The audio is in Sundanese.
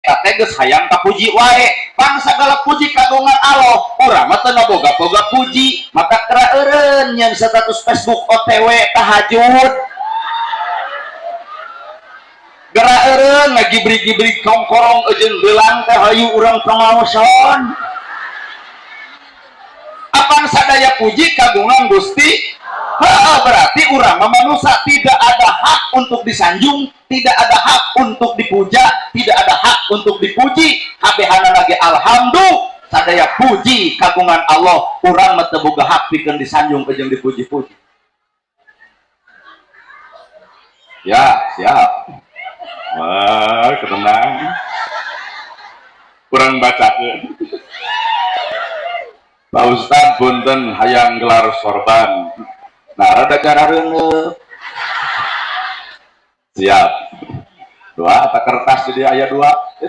Eta teh geus hayang kapuji wae. Pang sagala puji kagungan Allah, urang mah teu ngaboga-boga puji. Maka kera eureun nyeun status Facebook OTW tahajud. Gera eureun ngagibrig-gibrig kongkorong eujeun belang teh hayu urang pangaosan. Apan sadaya puji kagungan Gusti. Heeh, berarti urang mah manusia tidak ada hak untuk disanjung, tidak ada hak untuk dipuja, tidak ada hak untuk dipuji. Kabehanana ge alhamdulillah, sadaya puji kagungan Allah, urang mah teu boga hak pikeun disanjung jeung dipuji-puji. Ya, siap. Wah, ketenang. Kurang bacakeun. Pak Ustad punten hayang gelar sorban. Nah, rada garareuneuh. Siap. Dua atau kertas jadi ayat dua. Itu